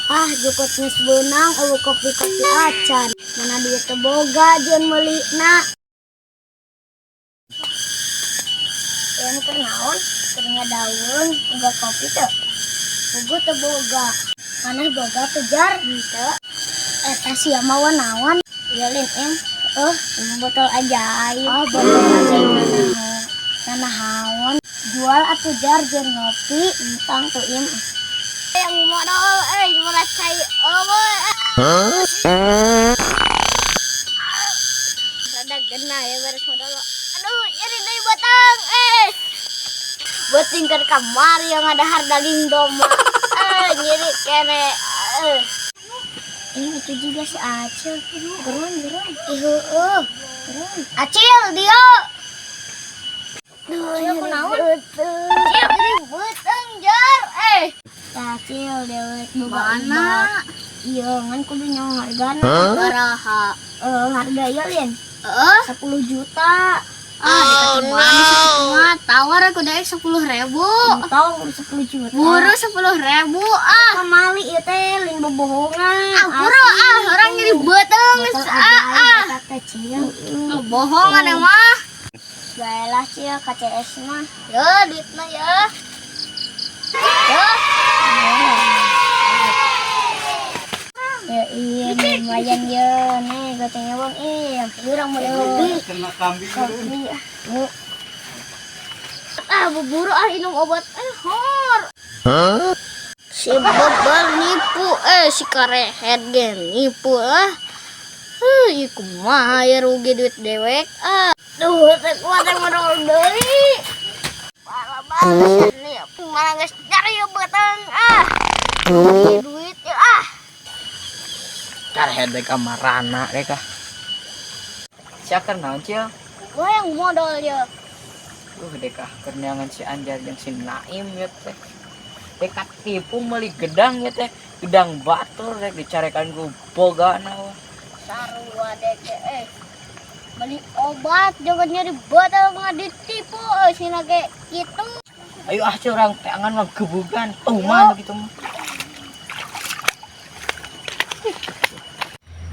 Ah, jukut geus beunang euweuh kopi-kopi acan. Mana duit teu boga jeung meulina. Ya nu keur naon? Keur ngadaweung boga kopi teu? Boga teu boga. Mana boga teu, Jar? Henteu. Eta sia mawa naon? Ieu lin em. Oh, botol ajaib. Oh, botol ajaib nanahaon? Jual atuh, Jar, jeung ngopi. Entang tuh im. Yang modal eh gimana cai eueuh. Rada genah ya beres modal. Aduh, nyeri deui batang eh. Beuting keur kamari yang ngadahar daging domba. Eh, nyeri kene. Eh. Ini itu juga si Acil. Geron, geron. Ih, heueuh. Geron. Acil, dia. Duh, Acil, kunaon? Cil, nyeri beuteung, Jar. Eh. Acil, dewek boga Mana? obat. Iya, ngan kudu nyawa hargana. Baraha? Eh, harga ieu lin Heeh. 10 juta. Ah, oh, no. Mah tawar aku daek 10.000. Entong 10 juta. Buru 10.000 ah. Kamali ieu teh lin bobohongan. Ah, buru ah, orang nyeri beuteung Botol ah ah. ajaib eta teh, Cil. Ah, bohongan emang. Baelah, Cil, KCS mah. Ya, duitna ya. Ya. Ya iya, lumayan ya. Nih, gocengnya bang. Iya, urang mau kopi. Kena kambing. Kopi. Yuk. Ah, buru ah minum obat eh hor. Si bebel nipu eh si karehet ge nipu ah. Heuh, ieu kumaha ya rugi duit dewek ah. Duh, teh kuat yang modal deui. Parah banget nih, mana geus nyari beuteung ah. Duit ya ah. Karehet dek kamarana dek ah. Sia keur naon, Cil? Gua yang modal ya. Dek ah, keur neangan si Anjar jeung si Naim ya teh. Dek tipu meuli gedang ya teh. Gedang batur dek dicarekan ku bogana wah. Sarua dek eh. Beli obat jangan nyari beuteung nggak ditipu eh sina ge gitu. Ayo ah, Cil, urang teangan mah gebugan. Tuman gitu mah.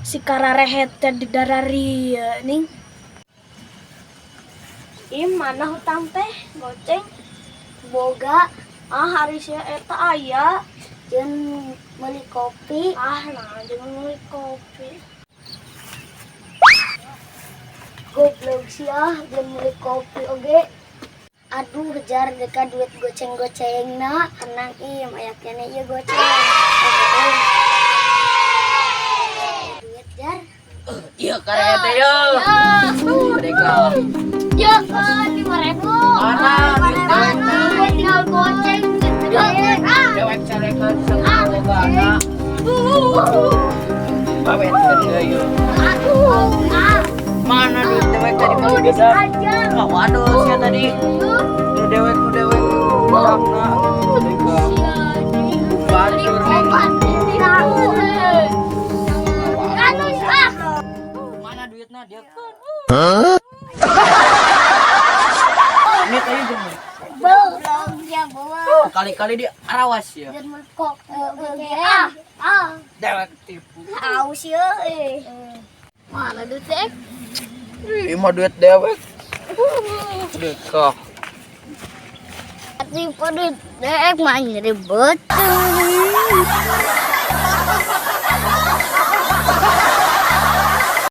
Si kararehet teh di dararia ning. Ih, mana hutang teh? Goceng. Boga. Ah, hari sia eta aya. Jeung meuli kopi. Ah, nah jeung meuli kopi. Goblok sia, jeung meuli kopi oge. Aduh, jar deka duit goceng-gocengna. Tenang im, aya keneh ieu goceng. Oh, duit, Jar. Iya karehet teh yo. Dek ah. Ya kan 5.000. Mana duit dewek Mana tinggal goceng duit dewek ah. Dewek carekan sabogana. Bawetkeun deui yeuh. Aduh, ah. Mana duit dewek tadi meuli gedang? Aja. Ah, waduh sia tadi. Nu dewek nu dewek. Gedangna. Dek ah. Batur nih. Obat ditipu. Anu ah. Mana duitna dia kan? Ini tadi jeung meuli. Belum ya bawa. Kali-kali di arawas ya. Jangan meuli kopi oge ah. Ah. Dewek tipu. Aus ya eh. Mana duit teh? Ih, mah duit dewek. Dek ah. Tipu duit dek mah nyeri beuteung.